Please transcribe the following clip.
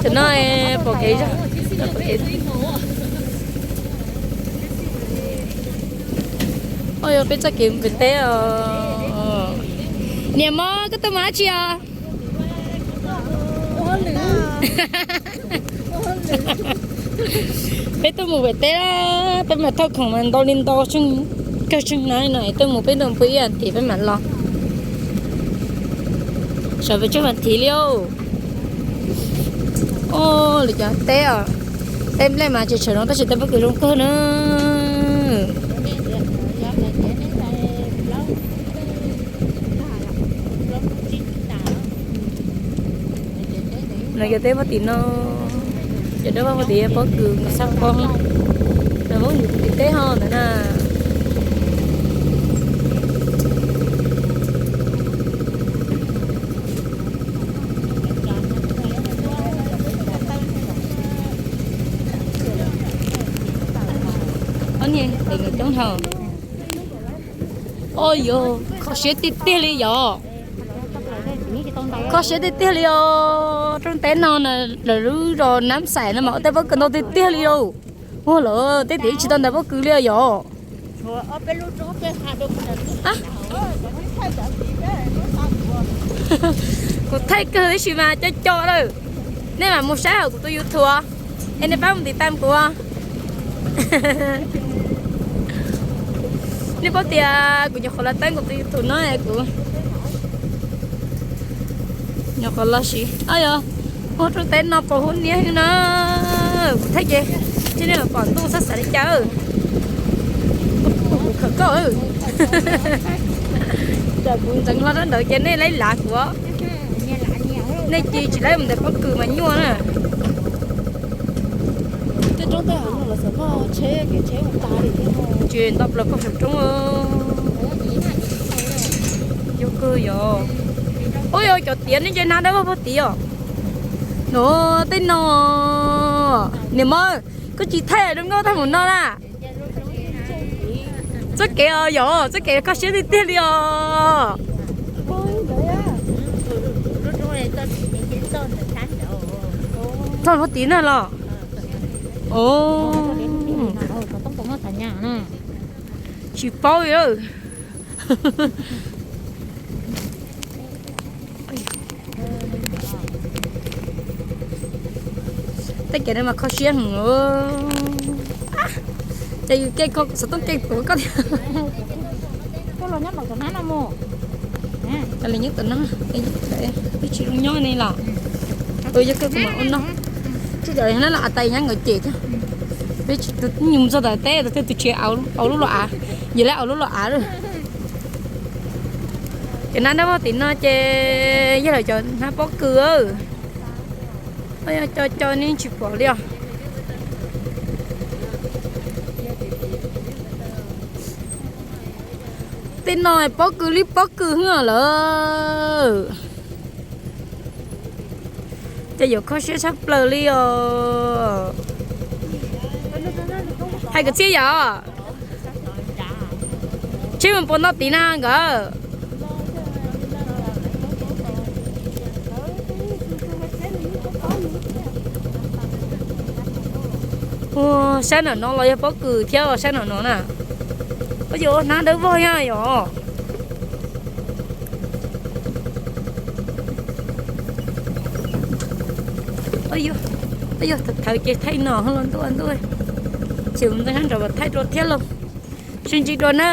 Tam no pom kev zog. Oj, yog peb txoj kev mus pem teb os. Niam mos, koj tuaj mus dab tsi os? Peb tuaj mus pem teb, peb mam thauj khoom mas ntau li ntau, kawg tseeg na no, tuaj mus peb tuaj mus pw ib as thiv peb mam los. Sawv pes tsawg vas thiv li os. Oj, lawv cov teb os, teb nplej mas tsis tshua zoo tab sis teb pob kws zoo kawg na. No yog teb pob tim no, cov dawb paug pob tim pob kws mus xab pob, lawv muab yus tim teb ho ntawd na. Ob niag tes nkawd coob dhau. Oj yog kho siab tiag tiag li yom. Kho siab tiag tiag li os. Rooj teb no na, lawv lub zos Nab Xais no mas ua teb pob kws ntau tiag tiag li os. Ua lawm tej tim tsis tau ntawm pob kws li os yom. Kuv thaij kawg tab sis mas cov co lawm. Nej mam mus saib hauv kuv tus YouTube, es nej pab mus tiv tam kuv. Nej paub tias kuv nyuam qhuav los teeb kuv tus YouTube no, kuv nyuam qhuav los siv. Yog, ua rooj teb no pos huab niab hwb na. Kuv thaij ces tsis nej los pom ntuj xav xav li cas. Kuv khawm koj, kuv ntxeev hlo rau ntawd ces nej laib lav kuv. Nej cia tsis laib mus ntawm pob kws mas nyuaj na. Tsis nto plaws pog saum roob. Yog kawg yog. Ub, yog cov tiav nej nce hnab dawb paug pog tid os. No, tej no. Niam mos, koj tsis thaij zoo nkauj tag mus no na. Txoj kev os yom, txoj kev kho siab tiag tiag li os. Txog pog tid na los. Tsis paub li. Tej kev no mas kho siab heev. Ces yus ke kho xov tooj ke tuav koj thiab. Koj los nyob tom hnab no mus. Koj li nyob tom no, twb tsis zoo nyob li los. Yog koj kuv mam ua no. Tshuav cov hnab los av tais nyab nkawd cem thiab. Peb tus nyuj mus txog tom teb tus twg tus tsev au lub los av, yus lawv au lub los av lawm. Cov hnab dawb paug tim no ces yog lawv cov hnab pob kws. Yog co co nej tsis pom li os. Tej no pob kws li pob kws hwb lawm. Ces yuav kho siab tshaj plaws li os. Hais kwv txhiaj yom. Tsheb mus puas ntau tid na nkawd. Ua, sab nram no los yog pob kws thiab os, sab nram no na. Ua yog hnab dawb vog yog yom. Yog, thawv ces thaij no los ntuj ntuj. Ces mus ntxeev sab nraud mas thaij dua thiab lauj. Sib ntsib dua na.